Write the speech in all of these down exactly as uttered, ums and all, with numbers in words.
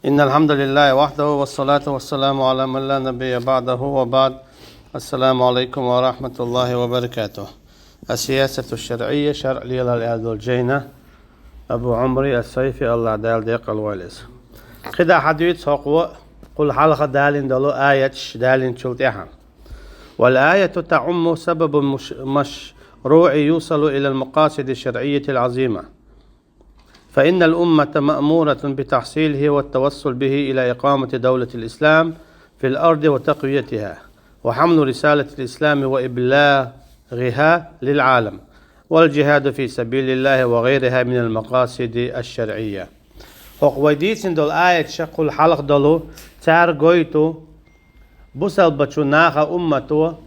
إن الحمد لله وحده والصلاة والسلام على من لا نبي بعده وبعد. السلام عليكم ورحمة الله وبركاته. السياسة الشرعية, шарӀ лелар аьлла долу жайна, Абу Ӏумри ас-Сайфи, АллахӀ Дала декъала войла иза. КхидӀа хьадуьйцу хӀокхо кхул хьалха далийна долу аяташ далийначул тӀаьхьа. والآية تعم سبب مش-, مشروع يوصل إلى المقاصد الشرعية العظيمة. فإن الأمة مأمورة بتحصيله والتوصل به إلى إقامة دولة الإسلام في الأرض وتقويتها، وحمل رسالة الإسلام وإبلاغها للعالم، والجهاد في سبيل الله وغيرها من المقاصد الشرعية. ХӀокху вай дийцина долу аяташ кхул хьалха долу, цара гойту бусалбачу наха, уммато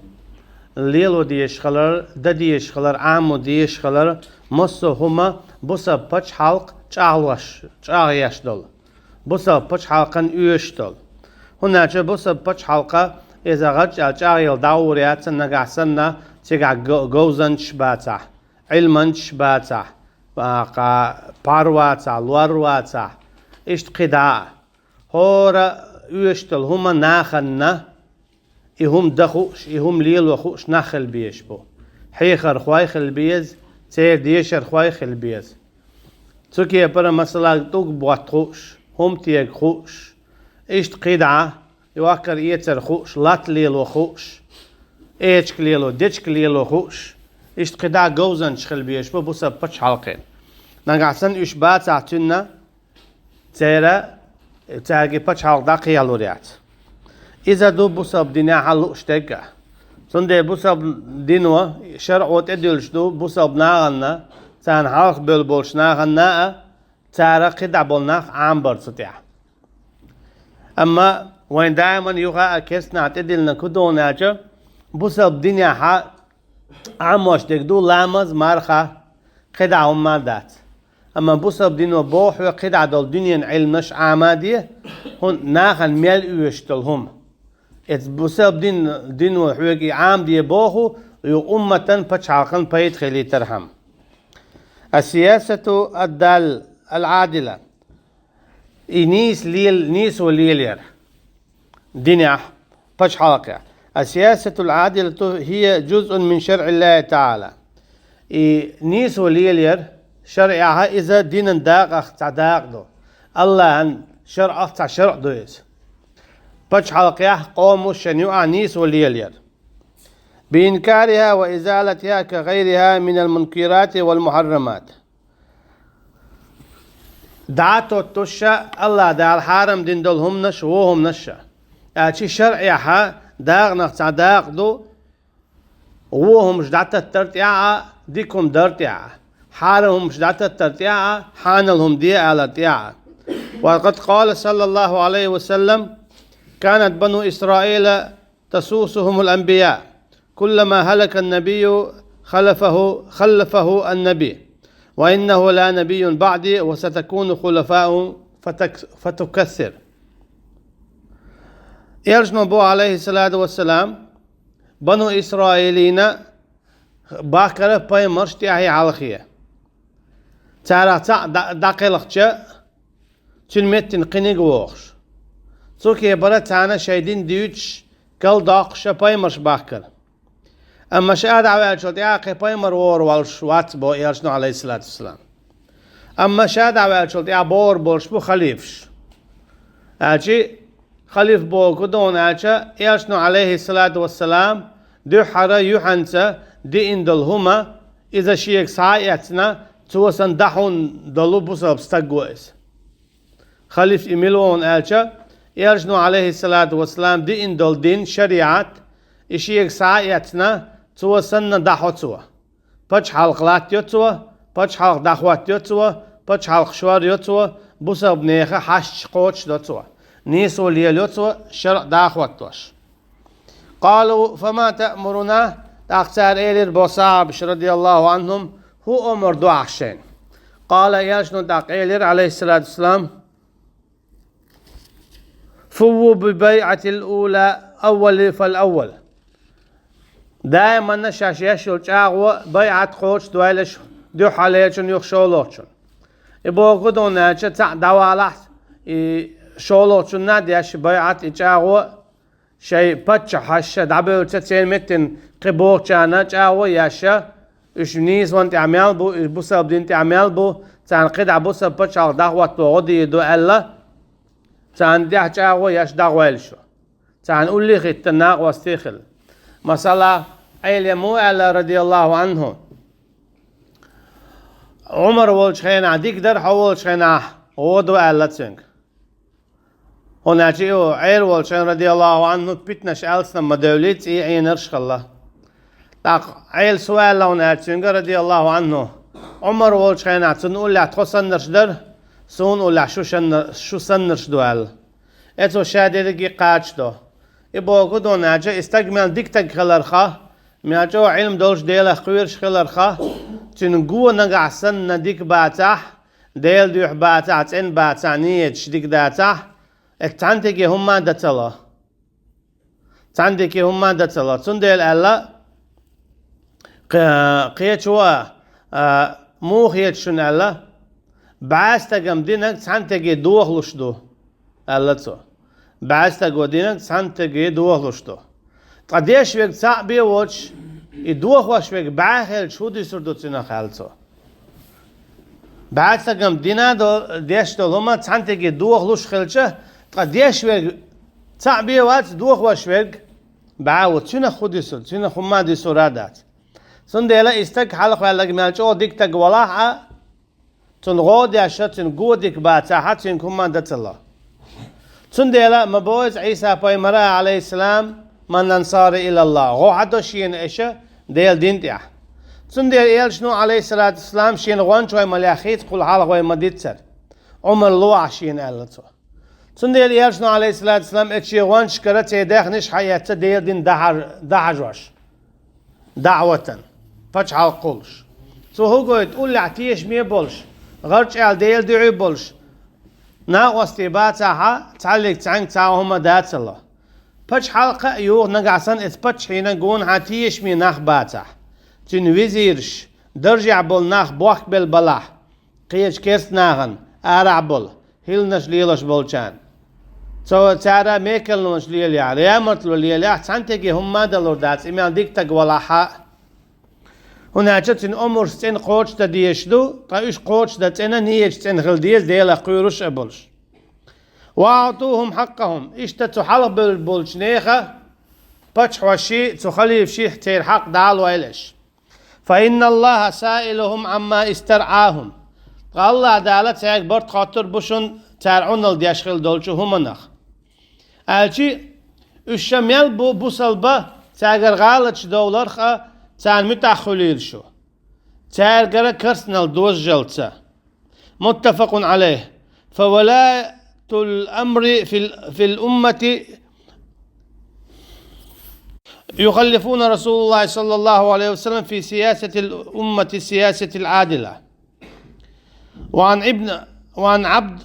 лело дезаш хилар, дан дезаш хилар, Ӏамо дезаш хилар, массо а хӀума бусалба пачхьалкх чӀагӀлош, чӀагӀъеш долу, бусалба пачхьалкхана оьшуш долу. ХӀунда аьлча бусалба пачхьалкха иза гӀарчӀ аьлла чӀагӀъелла дӀагӀур яц, нагахь санна цигахь го-, говзанчаш бацахь, Ӏилманчаш бацахь, а, кха, пхьар вацахь, лор вацахь, иштта кхидӀа а. ХӀора оьшуш долу хӀума нахана, и хӀума дан хууш, и хӀума лело хууш нах хила безаш бу. Хьехархой хила беза, церан дешархой хила беза. Цу кепара, масала, тӀулг ботта хууш, хӀума тега хууш, иштта кхидӀа, йоккхар-эцар хууш, латта лело хууш, эчиг лело, дечиг лело хууш, иштта кхидӀа говзанчаш хила безаш бу бусалба пачхьалкхе. Нагахь санна уьш бацахь цуьнан, церан, цаьрга и пачхьалкх дӀакхехьалур яц. Иза ду бусалба динехь лууш дерг а. Цундела бусалба дино, шарӀо тӀедуьллуш ду бусалба нахана, царна хьалха бевлла болчу нахана а, цара кхидӀа болу нах Ӏамабар цу тӀехь. Амма вайн даиман юха а керстанахь тӀедиллина кху дуьнен чу бусалба динехь Ӏамош дерг ду ламаз, марха, кхидӀа хӀума ма дац. Амма бусалба дино боху хьоьга кхидӀа долу дуьненан Ӏилманаш Ӏама а де, хӀунда нахана мел оьшуш долу хӀума. Эцу бусалба дин, дино хьоьга и Ӏама де боху, юха умматан, пачхьалкхан пайда хилийтархьама. Ас-сиясату ад-далла, ал-Ӏадила. И нийса лел-, нийсо лелаяр. Динехь, пачхьалкхехь. Ас-сиясатул Ӏадилату хӀия жузъун мин шарӀиллахӀи таӀала. И нийсо лелаяр, шарӀехь иза динан дакъах цхьа дакъа ду. АллахӀан шарӀах цхьа шарӀ ду иза. Пачхьалкхехь, къомо шен юкъахь нийсо лелаяр. Биинкарихьа ва изалатихьа ка гӀайрихьа минал мункирати вал мухьаррамат. ДӀа а тоттуш АллахӀ Дала хьарам дина долу хӀуманаш, вон хӀуманаш а. Аьлча шарӀехь дакъанах цхьа дакъа ду, вон хӀумаш дӀататтар тӀехь а, дика хӀума дар тӀехь а, хьарам хӀумаш дӀататтар тӀехь а, хьанал хӀума де алар тӀехь а. Ва къад къала саллаллаху Ӏалайхи ва саллам: «Канат бану Исраила تسوسهم الأنبياء، كلما هلك النبي خلفه، خلفه النبي، وإنه لا نبي بعدي، وستكون خلفاء فتك-، فتكثر». Элчано боху, Ӏалайхиссалату вассалам, бану Исраилина бахкара пайхамарш тӀаьхье хьалхе. Царах цхьаъ дӀа-, дӀакхелхча, цуьнан меттина кхиниг а вохуш. Цу кепара царна шайн дин дуьйцуш, калдоккхуш а пайхамарш бахкара. Амма ша дӀаваьллачул тӀаьхьа кхин пайхамар вогӀур волуш вац боху Элчано, Ӏалайхиссалату вассалам. Амма ша дӀаваьллачул тӀаьхьа богӀур болуш бу халифаш. Аьлча, халиф бохург хӀун ду аьлча, Элчано, Ӏалайхиссалату вассалам, дуьххьара юьхьанца диъна долу хӀума, иза шега схьа а эцна, цо санна дӀахьун долу бусалба стаг ву иза. Халиф и мила ву аьлча, Элчано, Ӏалайхиссалату вассалам, диъна долу дин, шариӀат, и шега схьа а эцна, цо санна дӀахьо цо. Пачхьалкх латтайо цо, пачхьалкх дӀахӀоттайо цо, пачхьалкх шорйо цо, бусалба нехан хьашташ кхочушдо цо, нийсо лелайо цо, шарӀ дӀахӀоттош. Къалу: «Фама таъмуруна?» ТӀаккха цара элира, боху сахьабаша, радияллаху Ӏанхум: «ХӀун омра ду ахь шайна?» Къала, Элчано тӀаккха элира, Ӏалайхиссалату вассалам: «Фувву би байъатил ула, аввали фал аввал». Даиманна шаьш еш йолу чӀагӀо, байъат кхочушдойла шу дуьххьарлечун, юха шолгӀачун. И бохург хӀун ду аьлча, цхьаъ дӀавалахь, и шолгӀачунна а деш байӀат, и чӀагӀо шоай паччахьаш дӀабевлча, церан меттана кхыболчарна чӀагӀо еш, уьш нийсонна тӀехь мел бу, уьш бусалба дина тӀехь мел бу, царна кхидӀа бусалба пачхьалкх дӀахӀотто гӀо дийр ду аьлла, царна тӀехь чӀагӀо еш дӀагӀойла шу. Царна уллехь хӀиттина накъостий хила. Масала, Ӏела ма аьлла, радияллаху Ӏанху, Ӏумар волчу хенахь дика дара, хьо волчу хенахь гӀо ду аьлла цуьнга. ХӀунда аьлча и Ӏела волчу хенахь, радияллаху Ӏанху, питанаш алсам ма девллий, цӀий Ӏийнарш хилла. ТӀаккха Ӏела сов аьлла, хӀунда аьлча цуьнга, радияллаху Ӏанху, Ӏумар волчу хенахь цунна уллехь тхо саннарш дара, суна уллехь шу шанна-, шу саннарш ду аьлла. Эцо ша дерриге кхачадо. И бохург ду, хӀунда аьлча и стаг мел дика стаг хиларх, мел чӀогӀа Ӏилма долуш, Делах кхоьруш хиларх, цуьнан го нагахь санна дика бацахь, Делан дуьхьа бацахь, цӀена бацахь, нийяташ дика дацахь, эцу цхьаьнатеге хӀумма а дан ца ло. Цхьаьнатеге хӀумма а дан ца ло. Цундела аьлла, кхе-, кхечо а, а, муха хета шуна аьлла, бӀе стагана динарг цхьаьнатеге дохалуш ду, аьлла цо. БӀе стаго динарг цхьаьнатеге дохалуш ду. Ткъа деш верг цхьаъ бен воцуш, и дохош верг бӀе хилча, хӀун дуьсур ду цуьнах, аьлла цо. БӀе стагана дина до-, деш долу хӀума цхьаьнатеге дохалуш хилча, ткъа деш верг цхьаъ бен вац, дохош верг бӀе ву, цуьнах хӀун дуьсур, цуьнах хӀумма а дуьсур а дац. Цундела и стаг хьалхаваьлларг мел чӀогӀа дика стаг валахь а, цунна гӀо деш а, цуьнан го дика бацахь а, цуьнга хӀумма а дан ца ло. Цундела ма боху иза Ӏийса-пайхамара, Ӏалайхиссалам: «Ман ансари илаллахӀ», гӀо хьадо шена аша Делан дин тӀехь. Цундела элчано, Ӏалайхиссалату вассалам, шена гӀончой ма леххийца, кхул хьалха вай ма-дийццара, Ӏумар лохьа шена, аьлла цо. Цундела элчано, Ӏалайхиссалату вассалам, эцу шен гӀончашкара церан даьхнаш хьаэцна Делан дин дӀахьаж-, дӀахьажош, даӀватан, пачхьалкх кхуллуш. Цо хӀун гойту, уллехь тешаме а болуш, гӀарчӀ аьлла Делан дуьхьа а болуш, накъостий бацахь а, цхьаллиг цхьаьнга цхьа а хӀума дан ца ло. Пачхьалкх а юха нагахь санна, эцу паччахьна гонахьа тешаме нах бацахь, цуьнан везираш, даржехь болу нах бохкабелла балахь, кхечу керста нахана, арахь болу, хӀилланаш лелош болчарна, цо цара мекарлонаш лелаяхь, ямартло лелаяхь, цхьаьнатеге хӀумма а далур дац, и мел дика стаг валахь а. ХӀунда аьлча цуьнан омраш цӀена кхочушдан дезаш ду, ткъа уьш кхочушдан цӀена, нийяташ цӀена хила деза, Делах кхоьруш а болуш. «Ва аӀтухӀум хьаккахӀум», иштта цу хьалха бевлла болчу нехан пачхьошший, цу халифашший церан хьакъ дӀалойла аша. «Фа инналлахӀа саилухӀум Ӏамма истарӀахӀум». Ткъа АллахӀ Дала цаьрга барт хоттур бу шуна, цара Ӏуналла деш хилла долчу хӀуманах. Аьлчи, уьш ша мел бу бусалба, цаьргара гӀалаташ довларх а, царна муьтӀахь хуьлийла шу, цаьргара керстанал дозжалца. متفق عليه. فولاة الأمر في ال-، في الأمة يخلفون رسول الله صلى الله عليه وسلم في سياسة الأمة السياسة العادلة. وعن ابن، وعن عبد،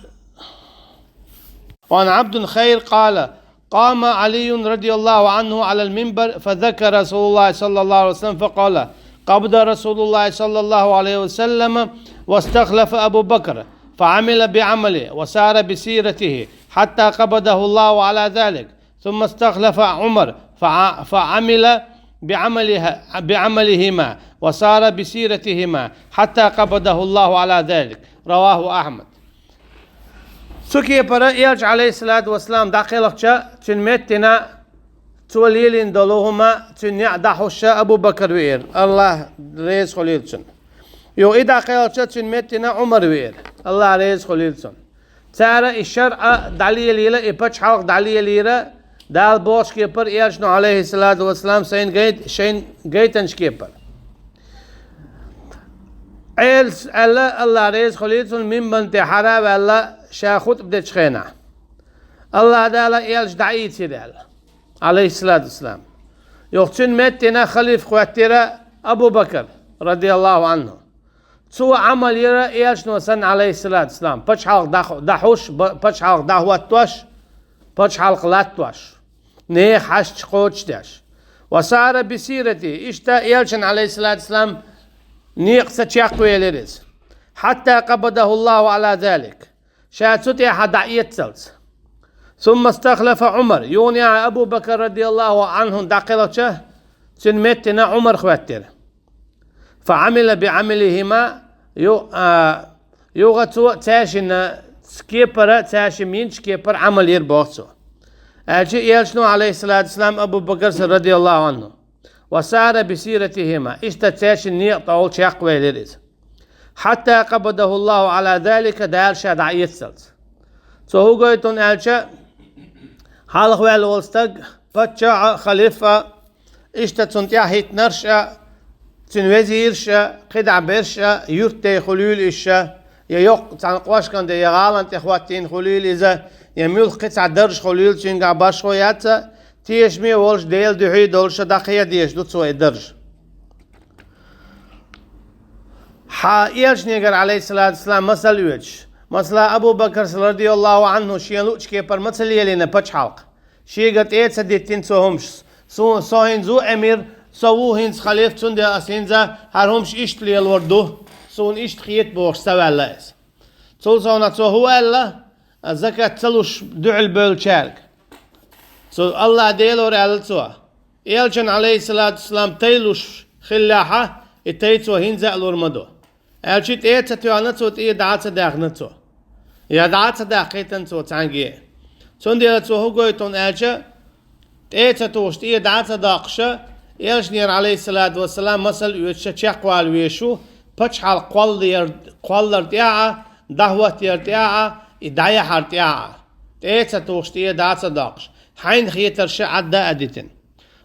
وعن عبد الخير قال: قام علي رضي الله عنه على المنبر فذكر رسول الله صلى الله عليه وسلم فقال: قبض رسول الله صلى الله عليه وسلم واستخلف أبو بكر فعمل بعمله وسار بسيرته حتى قبضه الله على ذلك، ثم استخلف عمر فع-، فعمل بعملها، بعملهما وسار بسيرتهما حتى قبضه الله على ذلك. رواه أحمد. Цу кепара элча, Ӏалайхиссалату вассалам, дӀакхелхича, цуьнан меттина цо лелийна долу хӀума, цуьнан неӀ дӀахьуш Абу Бакр веара, АллахӀ реза хуьлийла цунна. Юха и дӀакхелхича, цуьнан меттина Ӏумар веара, АллахӀ реза хуьлийла цунна. Цара и шарӀа дӀалелийра, и пачхьалкх дӀалелийра, Дала бохучу кепара элчано, Ӏалайхиссалату вассалам, шайна гайт-, шайна гайтинчу кепара. Ӏелас аьлла, АллахӀ реза хуьлийла цунна, минбар тӀе хьара а ваьлла, ша хутӀба дечу хенахь, АллахӀ Дала элча дӀаийцира аьлла, Ӏалайхиссалату вассалам. Юха цуьнан меттина халифа хӀоьттира Абу Бакр, радияллаху Ӏанху. Цо Ӏамал йира элчано санна, Ӏалайхиссалату вассалам, пачхьалкх дӀа-, дӀахьуш, ба-, пачхьалкх дӀахӀоттош, пачхьалкх латтош, нехан хьашташ кхочушдеш. Ва сара би сирати, иштта элчан, Ӏалайхиссалату вассалам, некъаца чекхвелира иза. Хьатта къабадахуллаху Ӏала залик. Ша цу тӀехьа дӀаэццалц. ثم استخلف عمر, юха а Абу Бакр радияллаху анхӀу дӀакхелхича, цуьнан меттана Ӏумар хӀоьттира. فعمل بعملهما, ю-, а, юха цо цаьршинна кепара, цаьршимма йинчу кепара Ӏамал йира боху цо. Аьлча Элчано, алейхиссалату вассалам, Абу Бакр радияллаху анхӀу, وسار بسيرتهما, иштта цаьршинна некъа тӀехула чекхваьллера иза. حتى قبضه الله على ذلك, Дала ша дӀаэццалц. Цо хӀун гойту аьлча, хьалхаваьлла волу стаг, паччахь а, халифа а, иштта цунна тӀаьхьахӀиттинарш а, цуьнан везирш а, кхидӀа берш а, юьртдай хуьлийла иша, я йоккха цхьана кӀоштан тӀе, я гӀалин тӀе хӀоттийна хуьлийла иза, я муьлхха кхин цхьа дарж хуьлийла цуьнгахь, башхо яц а, тешаме а волуш, Делан дуьхьа а долуш, дӀакхехьа дезаш ду цо и дарж. Хьан Элчанегара, алейхиссалату вассалам, масал оьцуш. Масала, Абу Бакр радияллаху анхӀу шена луъучу кепара ма ца лелийна пачхьалкх. Шегара тӀе а ца диттина цо хӀумаш. Со, со хӀинца ву эмир, со ву хӀинца халиф, цундела ас хӀинца хӀара хӀумаш иштта лелор ду. Суна иштта хета бохуш ца ваьлла иза. Цул совнаха цо хӀун аьлла? Закат ца луш дуьхьал бевллачаьрга. Цо Аллах Делора аьлла цо. Элчан, алейхиссалату вассалам, тай луш хиллехьа, и тай цо хӀинца а лур ма ду. Аьлча тӀе а ца тоьхна цо, тӀе дӀа а ца даьхна цо. Я дӀа а ца даккхийтина цо цхьаьнгге. Цундела цо хӀун гойту аьлча, тӀе а ца тухуш, тӀе дӀа а ца доккхуша, Элчанера, алейхиссалату вассалам, масал оьцуша чекхвала везаш ву, пачхьалкх кхоллар, кхоллар тӀехь а, дӀахӀоттаяр тӀехь а, и дӀаяхьар тӀехь а. ТӀе а ца тухуш, тӀе дӀа а ца доккхуш, хьайна хетарш Ӏадда а дитина.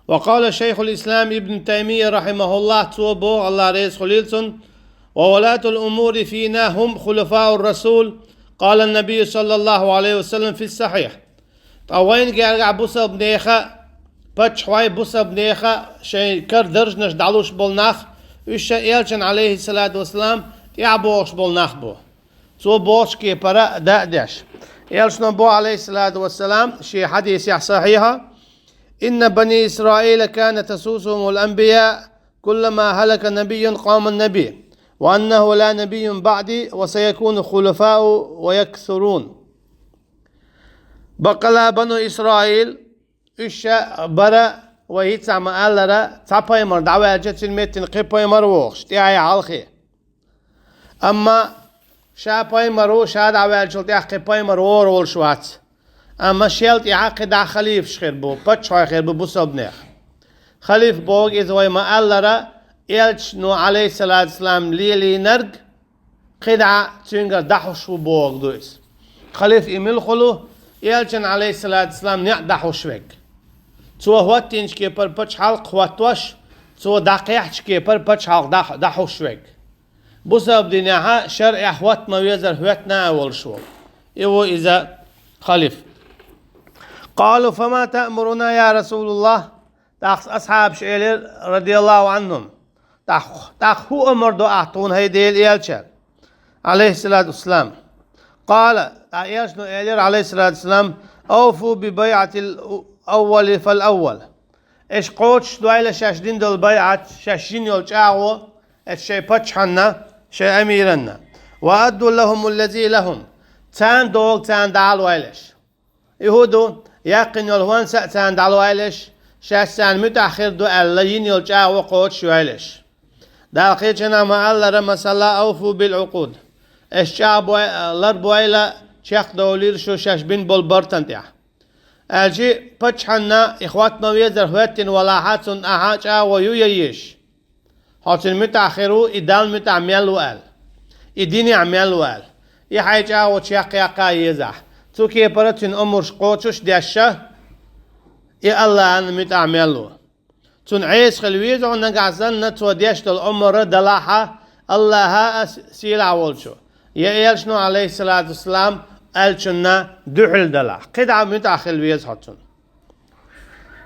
وقال شيخ الإسلام ابن تيمية رحمه الله, цо боху, Аллах реза хуьлийла цунна: وولاة الأمور فينا هم خلفاء الرسول، قال النبي صلى الله عليه وسلم في الصحيح. Ткъа вайна гергахь бусалба нехан паччахьой, бусалба нехан шайн кара даржанаш дӀалуш болу нах, уьш ша Элчан, алейхиссалату вассалам, тӀаьхьа богӀуш болу нах бу. Цо бохучу кепара дӀа а деш. Элчано боху, алейхиссалату вассалам, шен хьадисехь сахьихьа: إن بني إسرائيل كان تسوسهم الأنبياء، كلما هلك نبي قام النبي، وأنه لا نبي بعدي، وسيكون خلفاء ويكثرون. Баккъала бану Исраил, уьш ша бара, вай хӀинца ма-аллара, цхьа пайхамар дӀаваьлча, цуьнан меттана кхин пайхамар вогӀуш, тӀаьхье хьалхе. Амма ша пайхамар ву, ша дӀаваьллачул тӀаьхьа кхин пайхамар вогӀур волуш вац. Амма шел тӀаьхьа кхидӀа халифаш хир бу, паччахьой хир бу бусалба нехан. Халиф боху иза, вай ма-аллара, Элчано, алейхиссалату вассалам, лелийнарг кхидӀа цуьнгара дӀахьуш ву бохург ду иза. Халиф и мила хуьлу? Элчан, алейхиссалату вассалам, некъ дӀахьуш верг. Цо хӀоттийначу кепара пачхьалкх хӀоттош, цо дӀакхехьчу кепара пачхьалкх дӀа-, дӀахьуш верг. Бусалба динехь шарӀехь хӀотта ма-везара хӀоьттина а волуш волу. И ву иза халиф. قالوا: فما تأمرنا يا رسول الله؟ ТӀаккха асхьабаша элира, радияллаху анхум: «ТӀаккха, тӀаккха хӀун амар до ахь тхуна, хӀай Делан Элча?» Алейхиссалату вассалам. قال, ткъа Элчано элира, алейхиссалату вассалам: «أوفوا ببيعة الأول فالأول». Аша кхочуш дойла шаьш дина долу байӀат, шаьш йина йолу чӀагӀо, аша шайн паччахьанна, шайн амиранна. «وأدوا لهم الذي لهم». Царна догӀу царна дӀалойла аша. И хӀун ду, яьккхина йолу хӀонса а царна дӀалойла аша, шаьш царна муьтӀахь хир ду аьлла, йина йолу чӀагӀо кхочуш йойла аша. Дала кхечанхьа ма-аллара, масала: «أوفوا بالعقود». Аша чӀагӀ бой-, ларбойла, чекхдовлийла шу шаьш бина болу бартана тӀехь. Аьлча паччахьанна и хӀотта ма-везара хӀоьттина валахьа, цунна ахьа чӀагӀо ю ян езаш. Хьо цуьнан муьтӀахь хир ву, и Далла муьтӀахь мел ву аьлла. И динехь мел ву аьлла. И хьайн чӀагӀо чекхъяккха еза ахь. Цу кепара цуьнан омраш кхочуш дешша, и Аллахьан муьтӀахь мел ву. Цунна Ӏеса хила веза хьо, нагахь санна цо деш долу омра далахьа, Аллахьа а, сийлахь волчу я Элчано, алейхиссалату вассалам, аьллачунна дуьхьал далахь. КхидӀа муьтӀахь хила веза хьо цунна.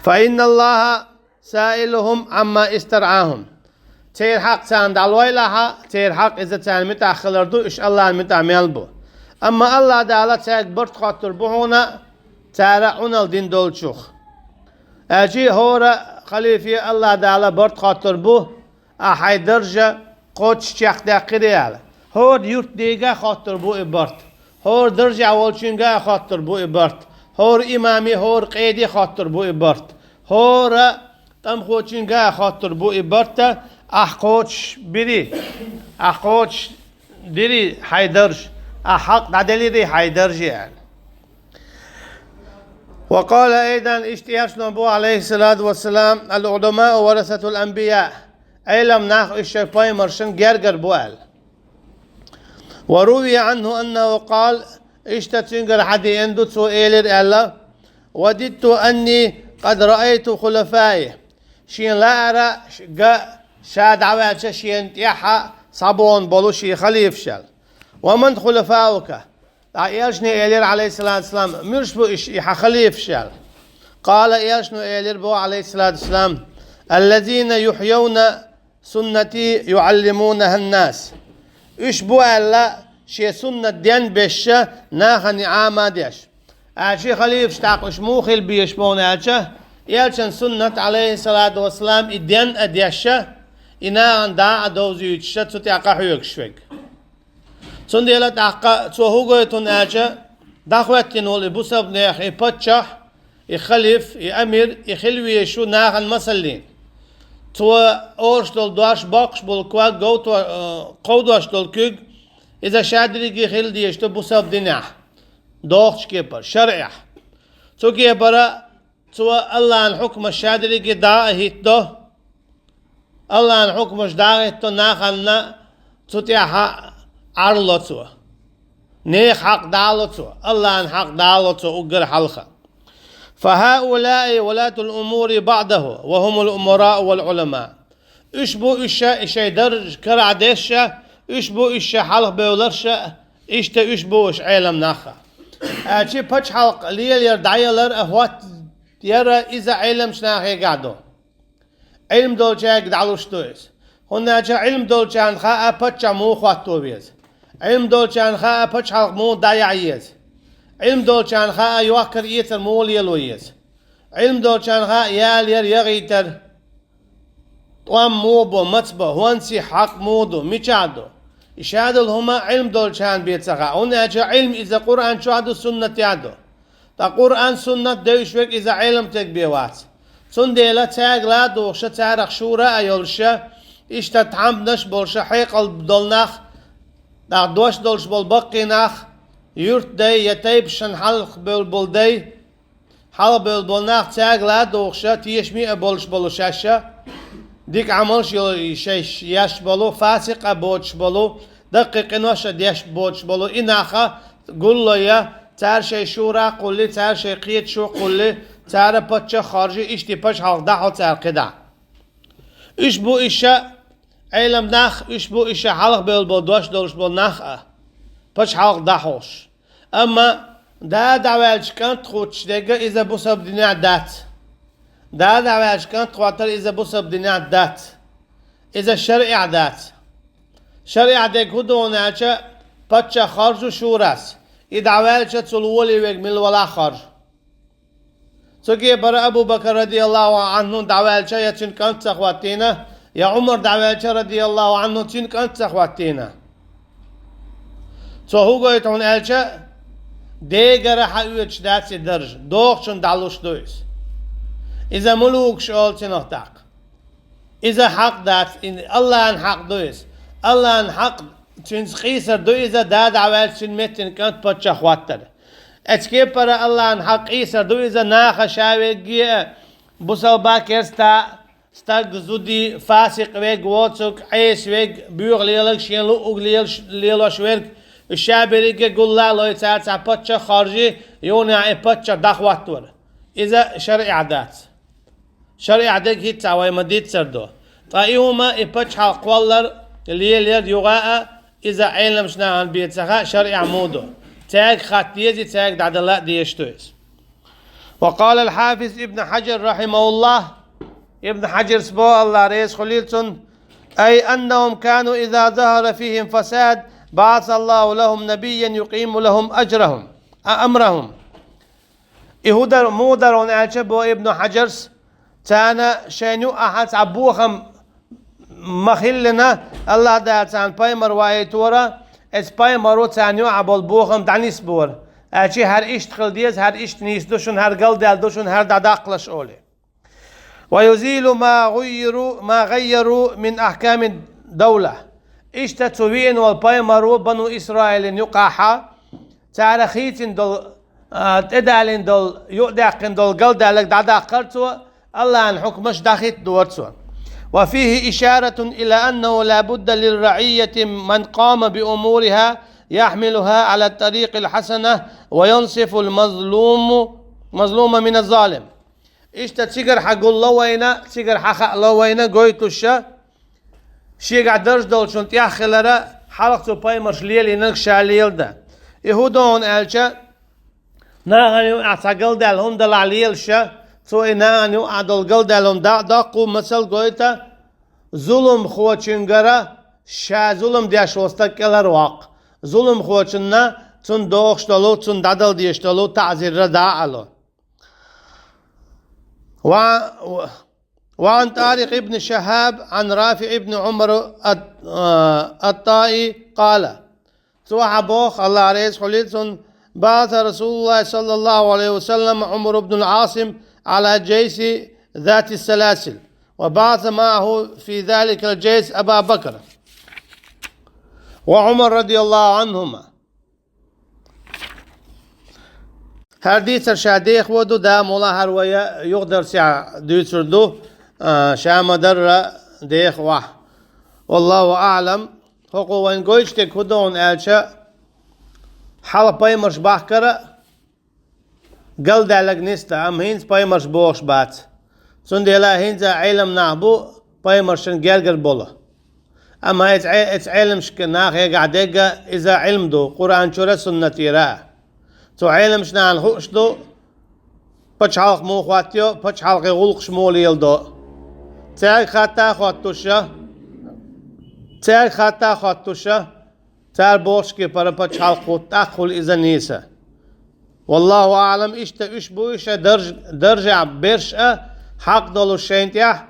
«فإن الله سائلهم عما استرعاهم». Церан хьакъ царна дӀалойла ахьа, церан хьакъ иза царна муьтӀахь хилар ду, уьш Аллахьан муьтӀахь мел бу. Амма Аллах Дала цаьрга барт хоттур бу хьуна, цара Ӏуналла дина долчух. Аьлча хӀора халифе Аллах Дала барт хоттур бу, ахьа хьайн даржа кхочуш чекхдаьккхира аьлла. ХӀора юьртдийга а хоттур бу и барт. ХӀора даржехь волчуьнга а хоттур бу и барт. ХӀора имаме, хӀора къеде хоттур бу и барт. ХӀора тӀамхочуьнга а хоттур бу и барт, ахь кхочуш бири, ахь кхочуш дири хьайн дарж, ахь хьакъ дӀаделири хьайн дарже аьлла. وقال أيضا, иштта элчано боху, عليه الصلاة والسلام: العلماء ورثة الأنبياء, Ӏелам нах уьш шайн пайхамаршна гергара бу аьлла. وروي عنه أنه قال, иштта цуьнгара хьадеана ду, цо элира аьлла: وددت أني قد رأيت خلفائي, шена лаьара га ша дӀаваьлча шена тӀаьхьа схьабогӀун болу шен халифаш аьлла. ومن خلفاؤك؟ ТӀаккха элчане элира, عليه الصلاة والسلام: муьлш бу уьш, и хьан халифаш аьлла. قال, элчано элира боху, عليه الصلاة والسلام: الذين يحيون سنتي يعلمونها الناس. Уьш бу аьлла, шен суннат денбеш, нахана Ӏама деш. Аьлча халифаш тӀаккха уьш муха хила безаш бу аьлча, элчан суннат, عليه الصلاة والسلام, и ден а деш, и нахана дӀа а довзуьйтуш, цу тӀехь къахьоьгуш верг. Цундела тӀаккха цо хӀун гойту аьлча, дӀахӀоьттина волу и бусалба нехан и паччахь, и халиф, и амир, и хила везаш ву нахана масаллина. Цо олуш долу дош, боккхуш болу ког, говто-, э, кховдош долу куьг, иза ша дерриге хила дезаш ду бусалба динехь, догӀучу кепара, шарӀехь. Цу кепара цо Аллахьан хьукмаш ша дерриге дӀа а хӀиттадо, Аллахьан хьукмаш дӀа а хӀиттадо, нахана цу тӀехь Ӏар ло цо. Нехан хьакъ дӀа а ло цо, Аллахьан хьакъ дӀа а ло цо уггар хьалха. فهؤلاء ولاة الأمور بعده وهم الأمراء والعلماء. Уьш бу уьш ша и шайн дарж карахь деш, уьш бу уьш ша хьалха бевлларш, иштта уьш бу уьш Ӏелам нах. Аьлча пачхьалкх лелаяр, дӀаялар а хӀоттаяр а иза Ӏеламчу нахе гахь ду. Ӏилма долчаьрга дӀалуш ду иза. ХӀунда аьлча Ӏилма долчарна хаьа паччахь муха хӀотто веза. Ӏилма долчарна хаьа пачхьалкх муха дӀаяхьа еза. Ӏилма долчарна хаьа йохкар-эцар муха лело еза. Ӏилма долчарна хаьа ялаяр, яхийтар, тӀом муха бо, маца бо, хӀонсий хьакъ муха ду, мичахь ду. И шадолу хӀума Ӏилма долчарна бен ца хаьа. ХӀунда аьлча Ӏилма иза Къуръан чохь ду, суннатехь ду. Ткъа Къуръан, суннат девзаш верг иза Ӏеламстаг бен вац. Цундела цаьрга ладугӀуш, царах шура а йолуш, иштта тхьамданаш а болуш, хьекъал долу нах, тӀаккха дош долуш болу баккхий нах, юьртдай я тайпашна хьалха бевлла болу дай, хьалха бевлла болу нах цаьрга ладугӀуш, тешаме а болуш болу шаьш, дика Ӏамалш йо-, шайш еш болу, фасикъ а боцуш болу, даккхий къинош а деш боцуш болу и нах гулло я, цара шайн шура кхулли, цара шайн кхеташо кхулли, цара паччахь хоржий, иштта пачхьалкх дӀахьо цара кхидӀа. Уьш бу иша Ӏелам нах, уьш бу иша хьалха бевлла болу дош долуш болу нах а, пачхьалкх дӀахьош. Амма да дӀаваьлча кӀант хӀуттуш дерг иза бусалба динехь дац. Да дӀаваьлча кӀант хӀоттар иза бусалба динехь дац. Иза шарӀехь дац. ШарӀехь дерг хӀун ду аьлча, паччахь хоржу шурас, и дӀаваьлча цул волий верг мила валахь хоржу. Цу кепара Абу Бакр радияллаху анхӀу дӀаваьлча я цуьнан кӀант ца хӀоттийна, я Ӏумар дӀаваьлча радияллаху анхӀу цуьнан кӀант ца хӀоттийна. Цо хӀун гойту хьуна аьлча, дегара хьаоьцуш дац и дарж, дохучунна дӀалуш ду иза. Иза мулукаш олу цунах тӀаккха. Иза хьакъ дац, и Аллахьан хьакъ ду иза. Аллахьан хьакъ, цуьнца къийсар ду иза, да дӀаваьлча цуьнан меттина кӀант паччахь хӀоттар. Эцу кепара Аллахьан хьакъ къийсар ду иза, наха ша верге а, бусалба, керста, стаг, зуди, фасикъ верг, воцург, Ӏеса верг, боьха леларг, шен луъург лелаш-, лелош верг, уьш ша берриге гулла а лой, цара цхьа паччахь хоржий, юха и паччахь дӀахӀоттавар. Иза шарӀехь дац. ШарӀехь дерг хӀинца вай ма-дийццара ду. Ткъа и хӀума, и пачхьалкх кхоллар, лелаяр юха а, иза Ӏеламчу нахана бен ца хаьа шарӀехь муха ду. Цаьрга хатта деза, цаьрга дӀадала а дезаш ду иза. وقال الحافظ ابن حجر رحمه الله, Ибн Хьаджарс боху, АллахӀ реза хуьлийла цунна: أي أنهم كانوا إذا ظهر فيهم فساد بعث الله لهم نبيا يقيم لهم أجرهم، أمرهم. И хӀун дара, муха дара хьуна аьлча, боху Ибн Хьаджарс, царна шайна юкъахь цхьа бохам ма-хиллина, АллахӀ Дала царна пайхамар ваийтора, эцу пайхамаро царна юкъахь болу бохам дӀанисбора. Аьлча хӀара иштта хила деза, хӀара иштта нийса ду шуна, хӀара галдаьлла ду шуна, хӀара дӀадаккхалаш олий. ويزيل ما غيروا ما غيروا من أحكام الدولة. Иштта цу веана волу пайхамаро Бану Исраилан юкъахьа цара хийцина долу, а, тӀедалийна долу, юкъадаьккхина долу галдаьлларг дӀадаккхар цо, АллахӀан хьукмаш дӀахӀиттадора цо. وفيه إشارة إلى أنه لا بد للرعية من قام بأمورها يحملها على الطريق الحسنة وينصف المظلوم مظلوم من الظالم. Иштта цигара хьагулло вайна, цигара хьахаало вайна гойтуш, шегахь дарж долчун тӀехь хилара, хьалха цу пайхамарша лелийнарг ша леладан. И хӀун ду хьуна аьлча, нахана юкъахь цхьа галдаьлла хӀума далахь лелаш, цо и нахана юкъахь долу галдаьлла хӀума дӀа а доккху, масал гойта, зуламхочуьнгара ша зулам деш волу стаг кӀелхьарваккха. Зуламхочунна цунна дохуш долу, цунна дӀадала дезаш долу таӀзир дӀа а ло. وع-، وعن طارق بن شهاب عن رافع بن عمر الط-، آه، الطائي قال: Цо хьабоху, АллахӀ реза хуьлийла цунна: بعث رسول الله صلى الله عليه وسلم عمرو بن العاص على جيش ذات السلاسل، وبعث معه في ذلك الجيش أبا بكر وعمر رضي الله عنهما. ХӀара дийцар ша дехаво ду, да, мула хӀара вай юха дарсехь дуьйцур ду, а, ша ма-дарра дехавахь. والله أعلم. ХӀокхо вайн гойтуш дерг хӀун ду хьуна аьлча, хьалха пайхамарш бахкара галдаьлларг нисдан, амма хӀинца пайхамарш бохуш бац. Цундела хӀинца Ӏелам нах бу пайхамаршна гергара болу. Амма эца Ӏе-, эца Ӏеламашка нахегахь дегга иза Ӏилма ду, Къуръан чуьра, суннатера. Цу Ӏеламаш нахана хууш ду, пачхьалкх муха хӀоттайо, пачхьалкхе гӀуллакхаш муха леладо. Цаьрга хатта а хоттуша, цаьрга хатта а хоттуша, цара бохучу кепара пачхьалкх хӀутту, тӀаккха хуьлу иза нийса. والله أعلم, иштта уьш бу уьш а дарж-, даржехь берш а, хьакъ долуш шайна тӀехь,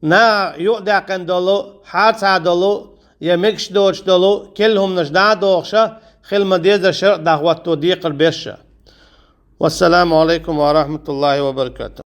наха юкъадаьккхина долу, хьарцахьа долу я мегаш доцуш долу керла хӀуманаш дӀа а дохуша, хила ма-дезара шарӀ дӀахӀотто декхар берш а. والسلام عليكم ورحمة الله وبركاته.